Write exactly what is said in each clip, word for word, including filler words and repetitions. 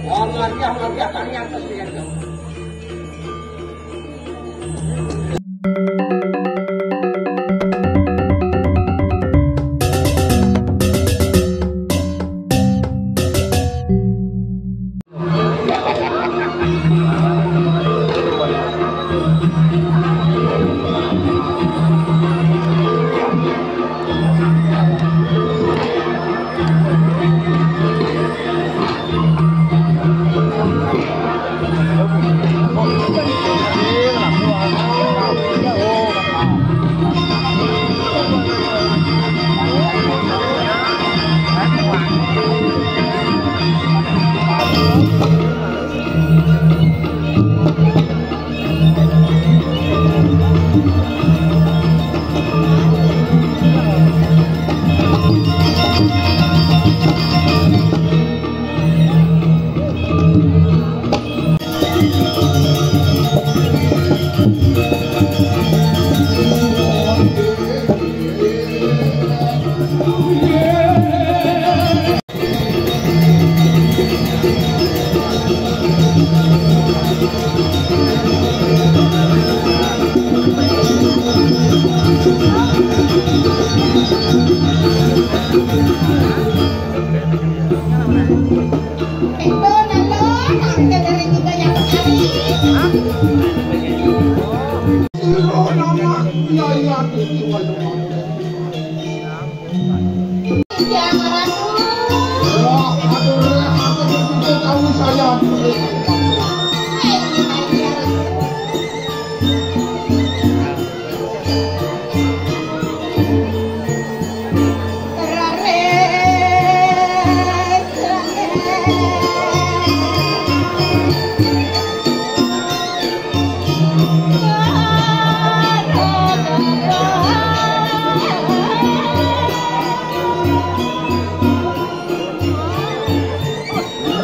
Margiah, margiah, tarian, tarian.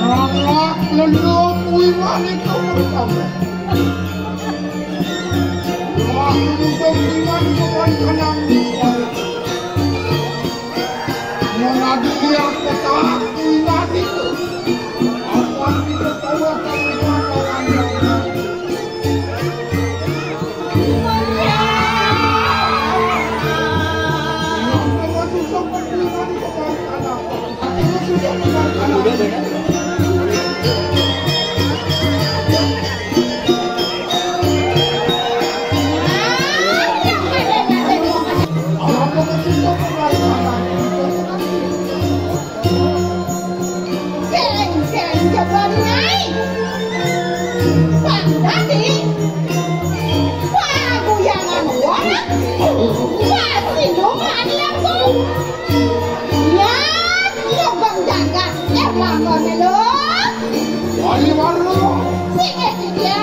Rangak lelem wiwani kamertamu. Wah, lelem wiwani kamertamu. Yang ada di kota wiwani itu. Apa kita tahu apa yang Jeng, jeng, jebon nyai. Pang dadi. Paguyangan wong. Wah, sinuman yang bau. Ya, ya, Bang Jagat. Ya, Bang Melo. Wali Warno. Sing, eh, sing, ya.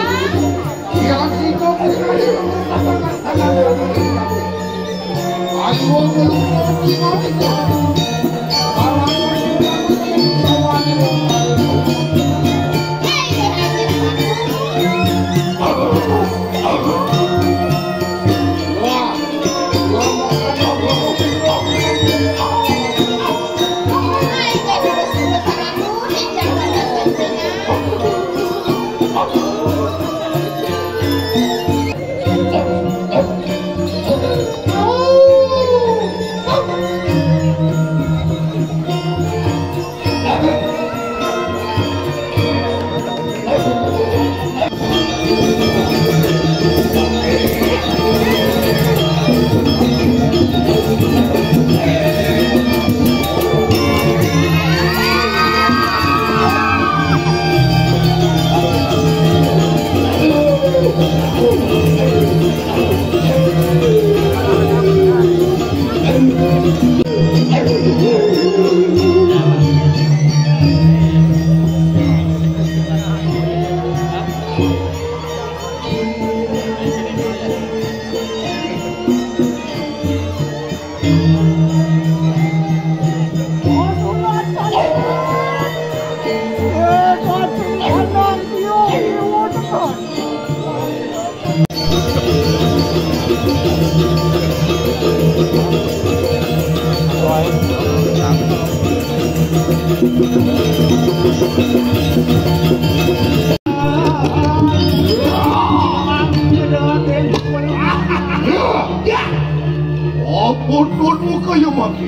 Ayo mangke.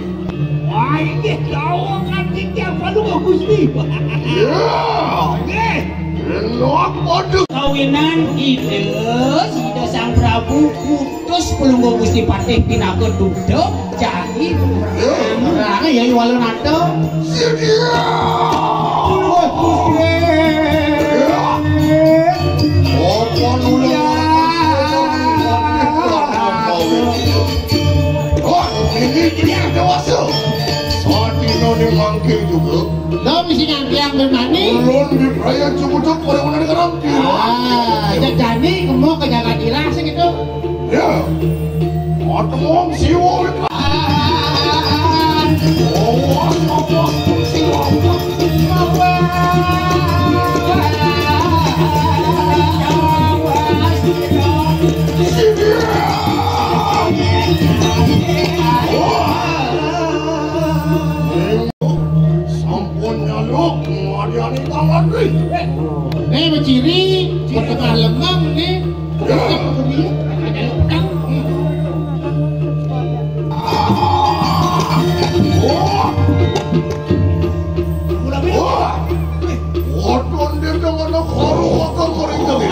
Wah, inggih dawuh kanthi tiyang Palungguh Gusti. Ya. Nggih. Enak padha. Kawinan Ida, Ida Sang Prabu putus Palungguh Gusti Patih pinaka duda, jani perang ya Walunata. Sedia. Apa nulung? Wah, ini dia dewasa. Sadina ne mangke juga. Lo mesti ngantiang bermani. Ulun dipraya cukup pada mana karampi. Ah, jajani kemo ke jalan ilang sih gitu. Ya. Matemu siwa. Awas, awas, siwa. Sampun nyaluk, ngadiani Bang Wadri. Nih, beciri, petengah lemang nih. Wah. Wah. Waduh, dia dengan karo wakang kering tadi.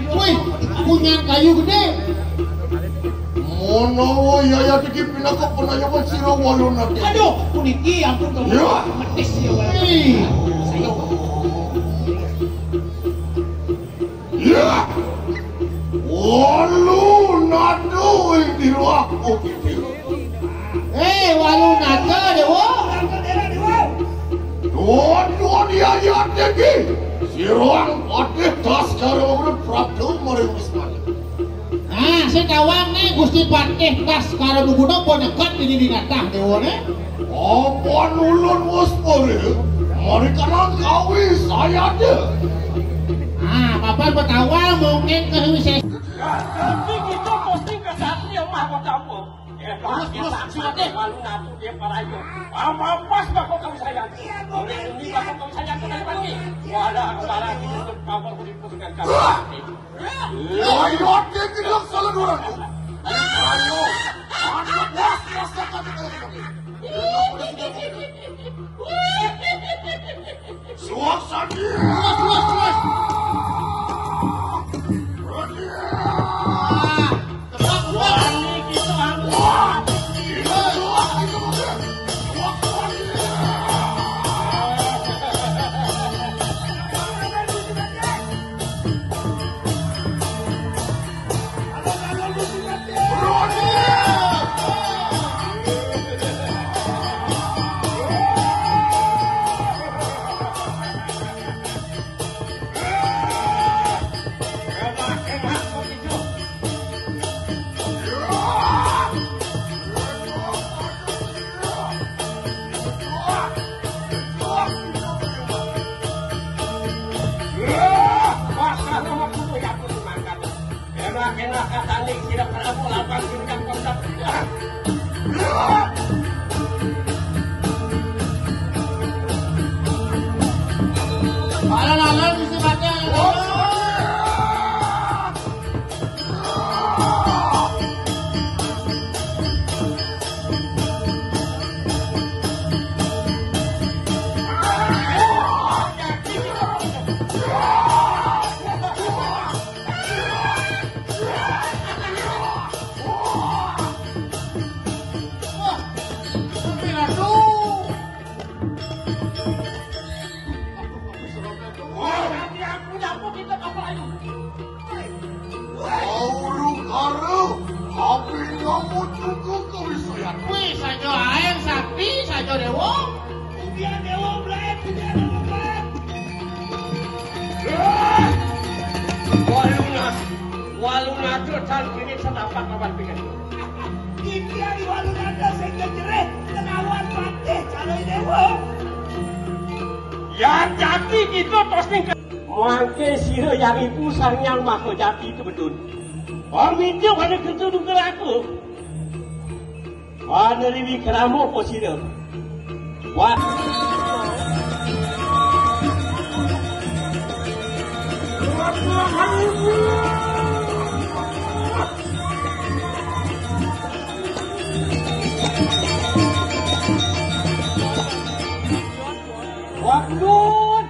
Wih, punya kayu gede. Menawa yayat iki pinaka penayoman sira Walunata. Aduh, puniki ampun kok. Ya. Metis ya, Walunata. Ih. Ayo. Ya. Walunata ing dira aku iki. Eh, Walunata, Dewa. Tuan-tuan yayat iki. Sira patih Baskara Prabda maring Wisnu. Nah, sing kawang nih Gusti Patih Baskara Nuguna pun nyekat di dinding atah dewa nih. Apa nulun wis pare? Mari kanan kawi sayada. Ah, papan petawang mungkin kawi saya. Tapi kita posting ke satria mah kota. Terus, terus, terus. Malu natu dia para ayo. Apa pas bakal kawi sayada? Ini bakal kawi sayada kali pagi. Wala kepala kita kabar kulit dengan kabar. Ayo, dia tidak salah dua orang. Ayo, anak bos, rasakan. Suak sandi. Terus, terus, terus. Enak-enak katanding tidak pernah bola bang tidak kontak. Para lalu bisa baca. Aurung karo, tapi nyamuk juga kewisayan. Wih, saja air sakti, saja dewa. Ubian dewa blaet, ubian dewa blaet. Walunat, walunat tan kini setapak lawan pingan. Iki ari walunat sing kejerih kelawan patih calon dewa. Ya jati kita tos ning mangke sira yang ibu sang yang maha jati itu betul. Pamit pada kerja dukung aku. Wana riwi keramo apa sira? Wah. Bakun!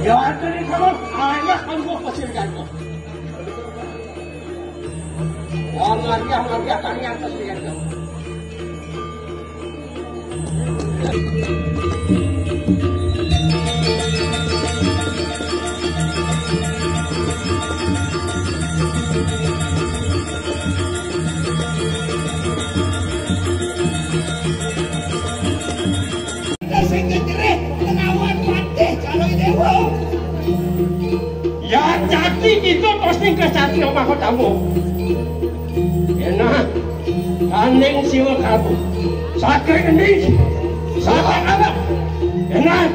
Ya, anterin kamu, anak kamu kecil kan. Wong ngartiah-ngartiah kalian kecil kan. Sing kejerih menawan patih Caloi Dewa. Ya, jati kita terus ning kesatria mahkotamu. Enak. Kaning siwa kamu. Sakit endi? Sakit apa? Enak.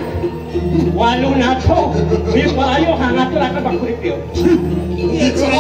Walu nato. Di payo hangat laka bakuri pio. Terus, terus.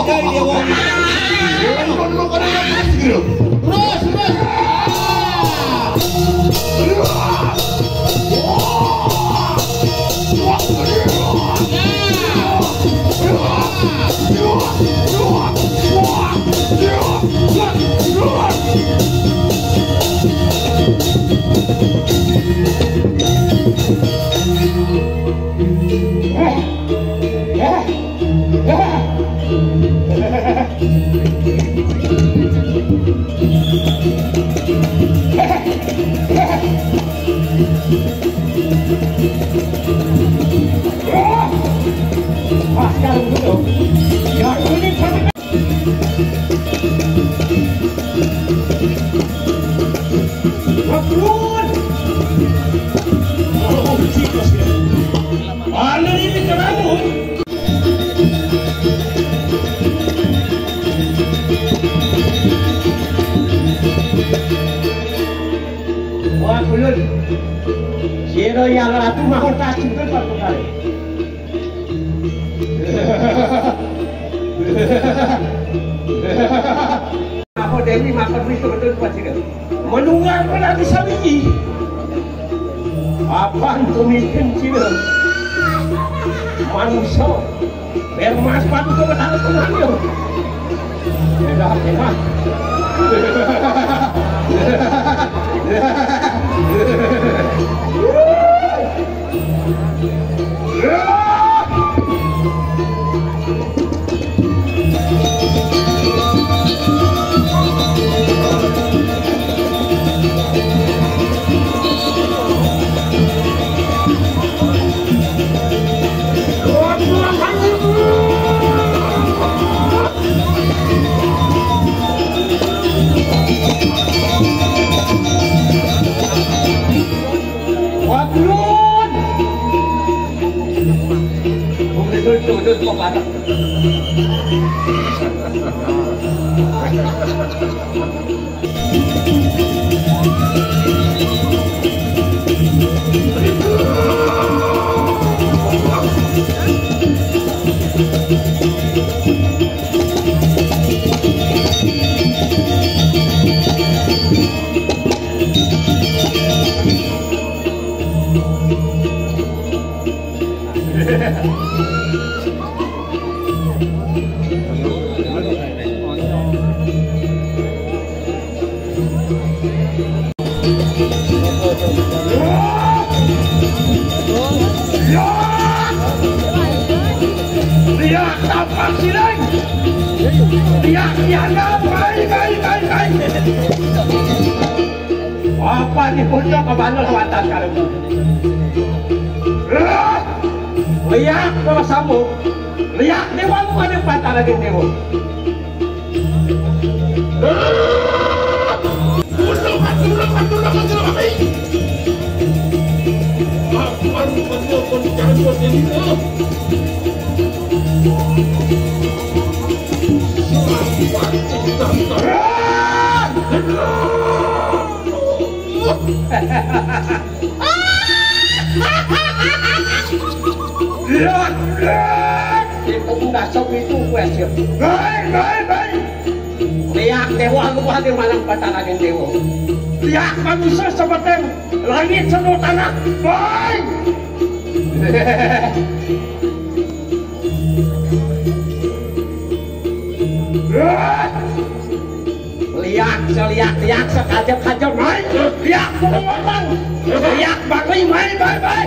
Wah, kulun. Sira Hyang Ratu mau tak jungkel, Pak Tukang. Apa Dewi makan wis betul, Pak Jika? Menunggang pun aku sabiki. Apaan tumikin sini? Manusia. Biar mas patu ke petang tenang yo. Beda, beda. Waduh. Betul, betul, betul, kok panas. Iya, iya, iya, baik, baik, baik, baik. Apa ni punya kebana lawatan kalau? Lihat kalau sambung. Lihat ni baru ada patah lagi ni. Lihat, lihat. Itu enggak segitu, gue siap. Baik, baik, baik. Lihat dewa luar di malam patah lagi dewa. Lihat manusia seperti langit seluruh tanah. Baik. Lihat, selihat-lihat, sekajep-kajep, mai. Lihat, pengumuman. Lihat, bangli, mai, mai, mai.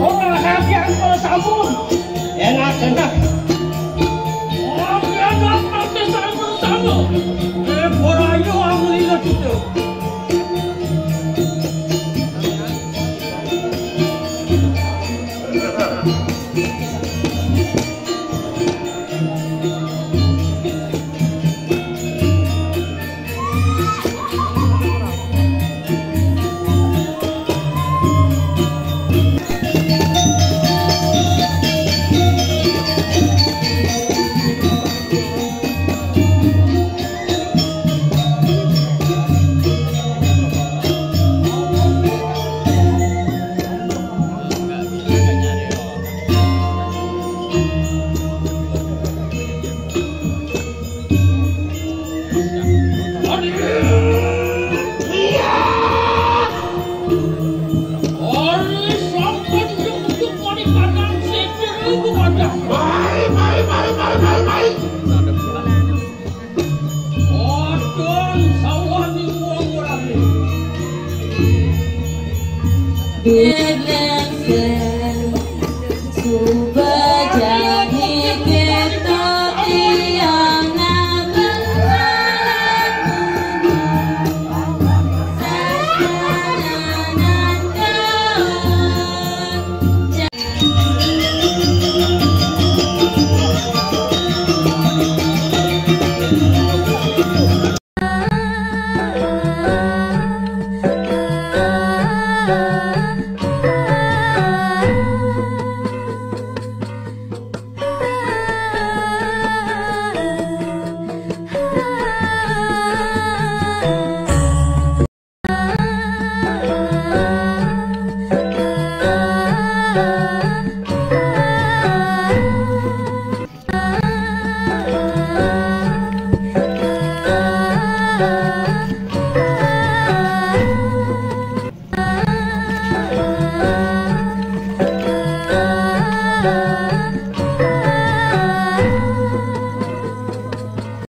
Ora rakyat ora sabun. Enak, enak. Ora rakyat ora sabun, sabun. Eh, ora yo aku lihat itu.